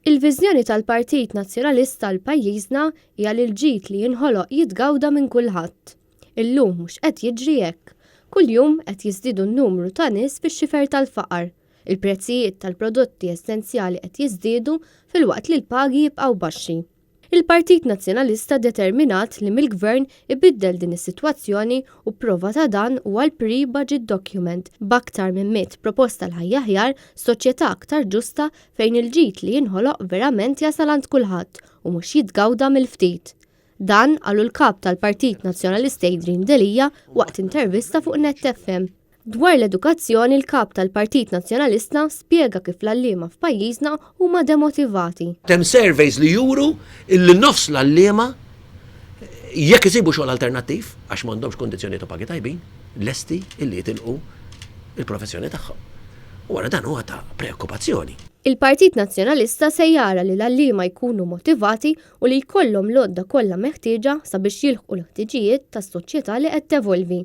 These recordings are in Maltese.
Il-viżjoni tal-Partit Nazzjonalista għal pajjiżna hija li l-ġid li jinħoloq jitgawda minn kulħadd. Illum mhux qed jiġri hekk. Kuljum qed jiżdiedu n-numru ta' nies fix-xifer tal-faqar. Il-prezzijiet tal-prodotti essenzjali qed jiżdiedu filwaqt li l-pagi jibqgħu baxxi. Il-Partit Nazzjonalista determinat li mill-Gvern ibiddel din is-sitwazzjoni u prova ta' dan huwa l-pre-budget document b'aktar minn 100 proposta għal ħajja aħjar, soċjetà aktar ġusta fejn il-ġid li jinħoloq verament jasal għand kulħadd u mhux jitgawda mill-ftit. Dan qalu l-Kap tal-Partit Nazzjonalista Adrian Delia waqt intervista fuq Net FM. Dwar l-edukazzjoni l-Kap tal-Partit Nazzjonalista spjega kif l-għalliema f'pajjiżna huma demotivati. Hemm surveys li juru illi nofs l-għalliema jekk isibu xogħol alternattiv, għax m'għandhomx kundizzjonijiet u pagi tajbin, lesti illi jitilqu il-professjoni tagħhom. U għara dan huwa ta' preokkupazzjoni. Il-Partit Nazzjonalista se jara li l-għalliema jkunu motivati u li jkollhom l-għodda kollha meħtieġa sabiex jilħqu l-ħtiġijiet tas-soċjetà li qed tevolvi.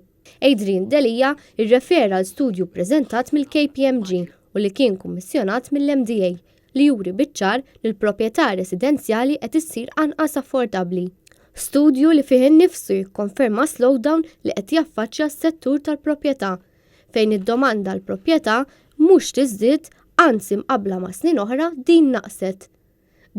Adrian Delia rrefera għal studju ppreżentat mill-KPMG u li kien kummissjonat mill-MDA li juri biċ-ċar li l-proprjetà residenzjali qed issir anqas affordabbli. Studju li fih innifsu jikkonferma slowdown li qed jaffaċċja s-settur tal-proprjetà, fejn id-domanda għall-proprjetà mhux tiżdied anzi mqabbla ma' snin oħra din naqset.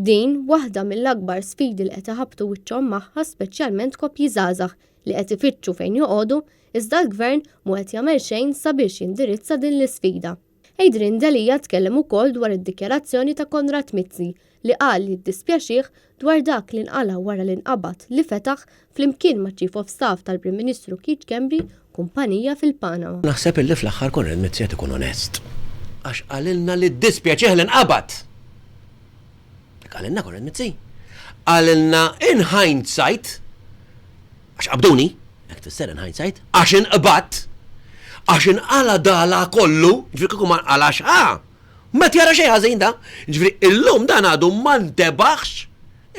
Din waħda mill-akbar sfidi li qed iħabbtu wiċċhom magħha speċjalment koppji żgħażagħ li qed ifittxu fejn joqogħdu iżda l-Gvern mhu qed jagħmel xejn sabiex jindirizza din l-isfida. Adrian Delia tkellem ukoll dwar id-dikjarazzjoni ta' Konrad Mizzi li qal li ddispjaċih dwar dak li nqala' wara li nqabad li fetaħ flimkien maċ-Chief of Staff tal-Prim Ministru Keith Schembri kumpanija fil-Panama. Naħseb illi fl-aħħar Konrad Mizzi qed ikun onest għax qalilna li ddispjaċih li nqabad. Qalilna Konrad Mizzi. Qalilna in hindsight, għax qabduni, hekk tfisser in hindsight, għax inqbadt, għax inqala dala kollu, ġifieri kieku ma nqalax ha, ma jara xejn ħażin da. Ġifieri illum dan għadu ma ntebaħx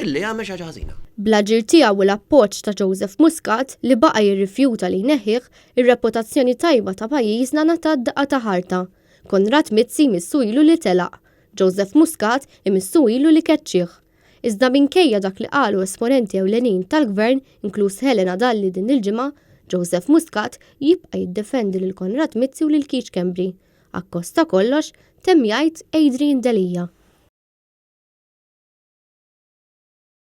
illi għamel xi ħaġa ħażina. Bl-aġir tiegħu u l-appoġġ ta' Joseph Muscat li baqa' jirrifjuta li jneħħih, ir-reputazzjoni tajba ta' pajjiżna ngħatat daqqa ta' ħarta. Konrad Mizzi jmissu ilu li telaq. Joseph Muscat imissu ilu li keċċih. Iżda minkejja dak li qalu esponenti ewlenin tal-Gvern, inkluż Helena Dalli din il-ġimgħa, Joseph Muscat jibqa' jiddefendi lil Konrad Mizzi u lil Keith Schembri. Akkost ta' kollox, temm jgħid Adrian Delia.